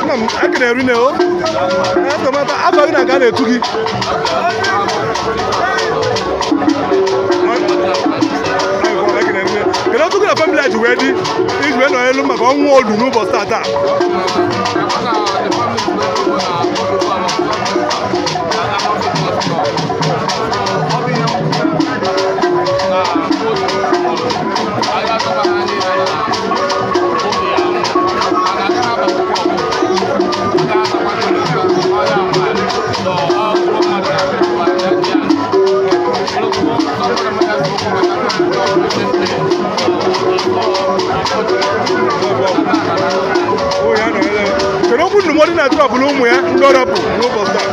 Nna m, ekene rinne o. Afa afa gị na nke a na-etu gị? Kedu otu gị na family a ji wee dị iji wee nọ elu maka ọnwụ Olu n'ụbọchị tata? Kedu okwu ndụmọdụ na-atụrapụrụ ụmụ ya ndị ọ rapụ n'ụbọchị taa?